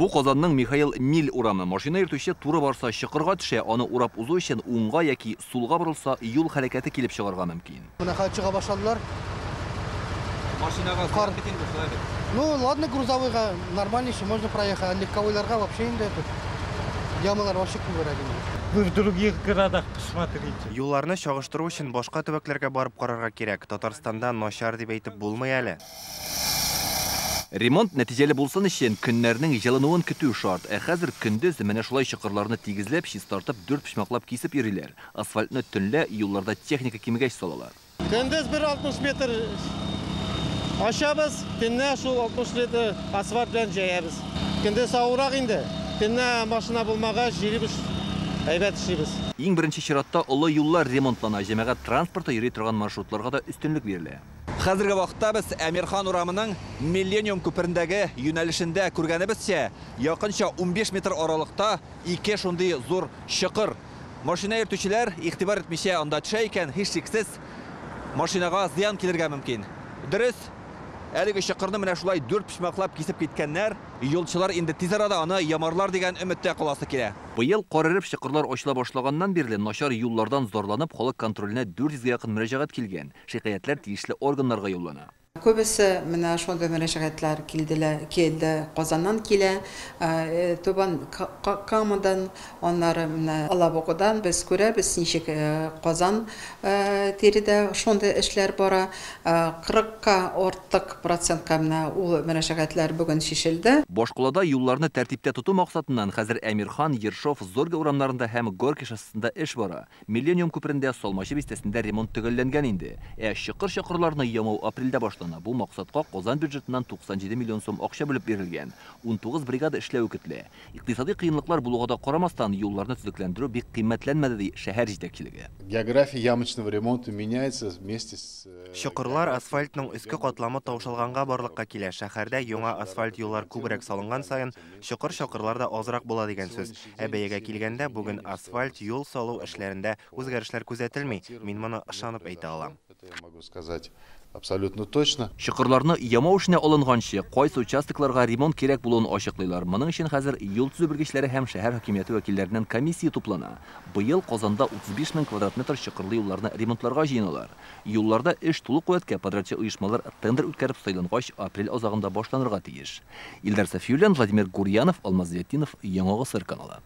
Бу Казанның Михаил Миль урамы. Машина йөртүче туры барса чокырга төшә, аны урап узу өчен уңга яки сулга борылса, юл һәлакәте килеп чыгарга мөмкин. Менә хәзер чыга башладылар. Машинага Кар. бит инде шулай бит. Ну, ладно, грузовойга нормально еще можно проехать, а легковойларга вообще инде этот ямалар вообще күбрәк инде. Вы в других городах посмотрите. Юлларны чагыштыру өчен башка төбәкләргә барып карарга кирәк. Татарстанда начар дип әйтеп булмый әле. Ремонт нәтиҗәле булсын өчен көннәрнең җылынуын көтү шарт. Ә хәзер көндез менә шулай чокырларны тигезләп, чистартып, дүрт почмаклап кисеп йөриләр. Асфальтны төнлә юлларда техника кимегәч салалар. Көндез бер 60 метр ачабыз, төнлә шул 60 метр асфальт белән җәябез. Көндез авыррак инде. Төнлә машина булмагач, йөрибез, әйбәт эшлибез. Иң беренче чиратта олы юллар ремонтлана, җәмәгать транспорты йөри торган маршрутларга да өстенлек бирелә. Хәзерге вакытта без Әмирхан урамының Миллениум күперендәге юнәлешендә күргәнебезчә, якынча 15 метр аралыкта ике шундый зур чокыр. Машина йөртүчеләр игътибар итмичә анда төшә икән, һичшиксез машинага зыян килергә мөмкин. Дөрес, әлеге чокырны менә шулай дүрт почмаклап кисеп киткәннәр. Юлчылар инде тиз арада аны ямарлар дигән өметтә каласы килә. Быел кар эреп чокырлар ачыла башлаганнан бирле начар юллардан зарланып халык контроленә 400 гә якын мөрәҗәгать килгән. Шикаятьләр тиешле органнарга юллана. Күбесе менә шундый мөрәҗәгатьләр килделәр, килде Казаннан килә, Түбән Камадан, аннары менә Алабугадан. Без күрәбез, ничек Казан тирәдә шундый эшләр бара. 40-ка артык процентка менә ул мөрәҗәгатьләр бүген чишелде. Башкалада юлларны тәртиптә тоту максатыннан хәзер Әмирхан, Ершов, Зорге урамнарында һәм Горький шоссесында эш бара. Миллениум күперендә Салмачы бистәсендә ремонт төгәлләнгән инде. Ә чокыр-чакырларны ямау апрельдә башлана. Бу максатка Казан бюджетыннан 97 миллион сум акча бүлеп бирелгән. 19 бригада эшләве көтелә. Икътисади кыенлыклар булуга да карамастан, юлларны төзекләндерү бик кыйммәтләнмәде, ди шәһәр җитәкчелеге. География ямочного ремонта меняется вместе с Чокырлар асфальтның өске катламы таушалганга барлыкка килә. Шәһәрдә яңа асфальт юллар күбрәк салынган саен, чокыр-чакырлар да азрак була дигән сүз. Ә бәягә килгәндә, бүген асфальт юл салу эшләрендә үзгәрешләр күзәтелми. Мин моны ышанып әйтә алам. Это я могу сказать абсолютно точно. Чокырларны ямау эшенә алынганчы, кайсы участокларга ремонт кирәк булуын ачыклыйлар. Моның өчен хәзер юл төзү белгечләре һәм шәһәр хакимияте вәкилләреннән комиссия туплана. Быел Казанда 35 мең квадрат метр чокырлы юлларны ремонтларга җыеналар. Юлларда эш тулы куәткә подрядчы оешмалар тендер үткәреп сайлангач, апрель азагында башланырга тиеш. Илдар Сафиуллин, Владимир Гурьянов, Алмаз Зиятдинов, Яңа Гасыр каналы.